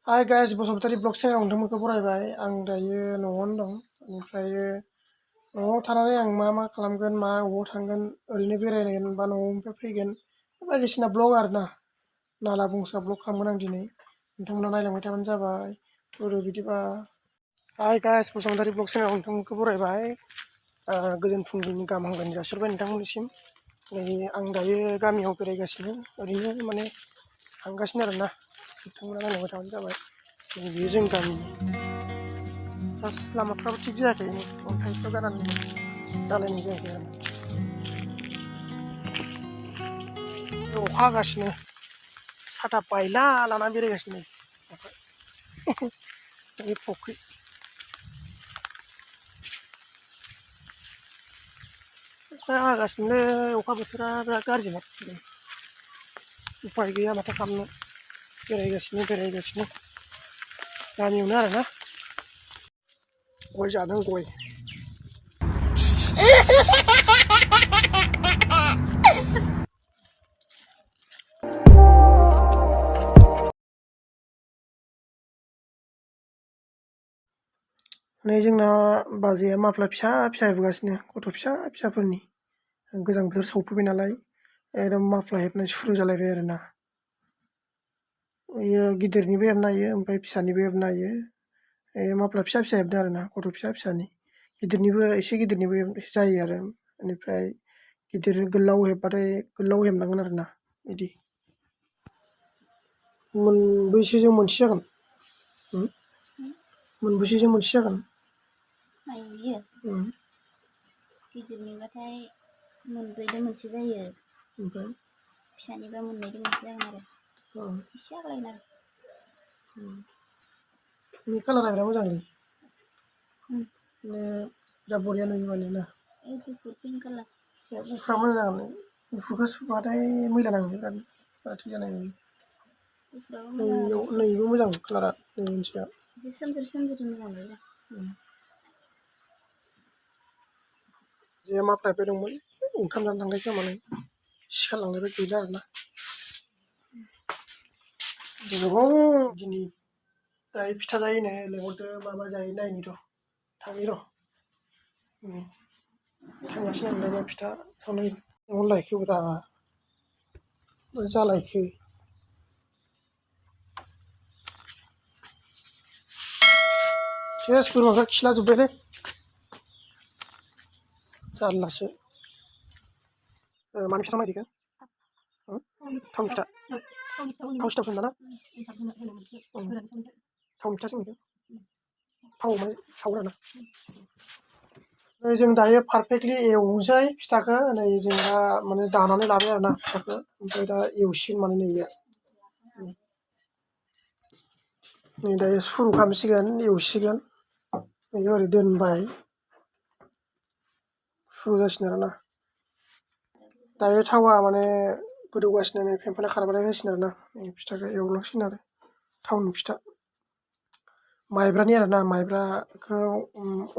hi guys Basumatary blog चेनेलाव नोंथांमोनखौ बरायबाय आं दायो न'आवनो दं ओमफ्राय न'आव थानानै आं मा खालामगोन मा अबाव थांगोन ओरैनो बेरायगोन बा न'निफ्राय फैगोन बायदिसिना ब्लग आरोना नाला बुंसा ब्लग खालामगोन आं दिनै नोंथांमोना नायलांबाय थाबानो जाबाय थुरु बिदिबा हाय गाइस बसुमतारी ब्लग चेनेलाव नोंथांमोनखौ बरायबाय गोजोन फुंबिलिनि गाहाम हामलायनाय जासिहरबाय नोंथांमोननिसिम नै आं दायो गामियाव बेरायगासिनो ओरैनो माने थांगासिनो आरोना नोंथांमोना नायलांबाय थाबानो जाबाय बेयो जों गामिनि जास्ट लामाफ्राबो थिग जायाखै अन्थाइफोर गारनानै दालायनाय जायाखै आरो अखा हागासिनो साथा बायला लाना बेरायगासिनो बे फुख्रि अखा हागासिनो अखा बोथोरा बिराद गाज्रिमोन उफाय गैया माथो खालामनो बेरायगासिनो गामियावनो आरोना गय जादों गय नै जोंना बाजैया माफ्ला फिसा फिसा हेबगासिनो गथ' फिसा फिसाफोरनि गोजां बोथोर सौफैबाय नालाय एकदम माफ्ला हेबनाय सुरु जालायबाय आरोना बेयो गिदिरनिबो हेबनो हायो ओमफ्राय फिसानिबो हेबनो हायो माफ्ला फिसा फिसा हेबदों आरोना गथ' फिसा फिसानि गिदिरनिबो एसे गिदिरनिबो जायो आरो बेनिफ्राय गिदिर गोलाव हेबबाथाय गोलाव हेबनांगोन आरोना बिदि मोनबैसेजों मोनसे जागोन मोनबैसेजों मोनसे जागोन गिदिरनिबाथाय मोनब्रैजों मोनसे जायो ओमफ्राय फिसानिबा मोननैजों मोनसे जागोन आरो एसे आग्लायगोन आरो नि कालारा बिराद मोजांलै बिराद बरिया नुयो माने ना गुफुर पिंक कालार गुफुरा मोजां जागोन गुफुरखौ सुबाथाय मैला नाङो बिराद बारा थिग जानाय नङा नैबो मोजां कालारा नै मोनसेया एसे सोमजोर मोजां नुयो जे माफ्लायबाय दंमोन ओंखाम जानो थांनाय खोमानो सिखारलांनायबो गैला आरोना गोबाव दिनै दायो फिथा जायोनो लेंहरदो मा जायो नायनि र' थांनि र' थांगासिनो आं दा फिथा सावनाय लेंहरलायखोब्रा मा जालायखो सेस बोरमाफ्रा खिलाजोब्बायलै जारलासो मानि फिथा नायदिखो थावनि फिथा थाव सिथाव संदा ना थावनि फिथा संनिखो थाव माने सावो आरोना जों दायो पारफेक्टलि एवनोसै फिथाखौ नै जों दा माने दानानै लाबाय आरोना फिथाखौ ओमफ्राय दा एवसिगोन माने नैयो नै दायो सुरु खालामसिगोन एवसिगोन बेयो ओरै दोनबाय सुरु जासिगोन आरोना दायो थावा माने गोदौगासिनो नै फेंफोना खारबाथाय होसिगोन आरोना फिथाखौ एवलांसिगोन आरो थावनि फिथा माइब्रानि आरोना माइब्राखौ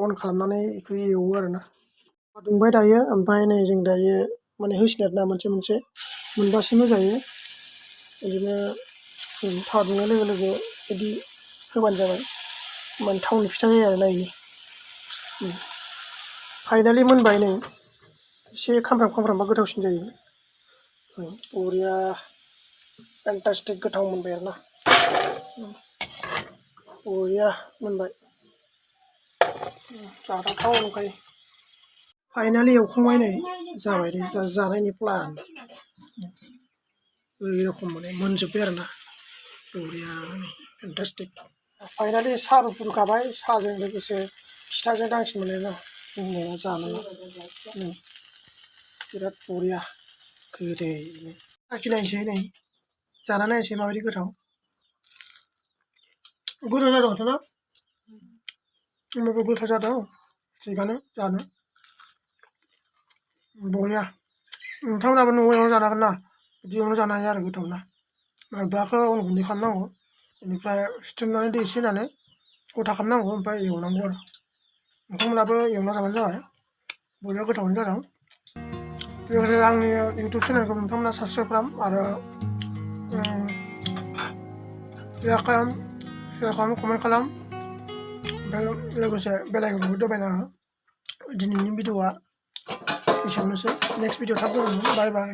अन खालामनानै बेखौ एवो आरोना दुंबाय दायो ओमफ्राय नै जों दायो माने होसिगोन आरोना मोनसे मोनबासिम होजायो बिदिनो थाव दुंनाय लोगो लोगो बिदि होबानो जाबाय होमबानो थावनि फिथा जायो आरोना बेयो फाइनालि मोनबाय नै एसे खामफ्रामबा गोथावसिन जायो बरिया फेन्टास्टिक गोथाव मोनबाय आरोना बरिया मोनबाय जाथावथाव नंखायो फाइनालि एवखांबाय नै जाबाय दे जानायनि प्लान ओरै रखम माने मोनजोब्बाय आरोना बरिया फेन्टास्टिक फाइनालि साहाबो फुदुंखाबाय साहाजों लोगोसे फिथाजों दांसिन मोनो ना जोंनिया जानाया बिराद बरिया गोदैनो साखिनायनोसै नै जाना नायनोसै माबायदि गोथाव जादों माथो ना होमबाबो गोथाव जादों थिगानो जानो बरिया नोंथांमोनाबो न'आव एवना जानो हागोन ना बिदि एवना जानो हायो आरो गोथाव ना माइब्राखौ अन गुन्दै खालामनांगौ बेनिफ्राय सिथुमनानै दै एसे होनानै गथा खालामनांगौ ओमफ्राय एवनांगौ आरो नोंथांमोनाबो एवना जाबानो जाबाय बरिया गोथावैनो जादों लोगोसे आंनि इउटुब चेनेलखौ नोंथांमोना साबसक्राइब खालाम आरो लाइक खालाम शेयार खालाम कमेन्ट खालाम ओमफ्राय लोगोसे बेल आइकनखौबो दबायना हो दिनैनि भिडिअआ एसेयावनोसै नेक्स्ट भिडिअ थाब फैगोन बाय बाय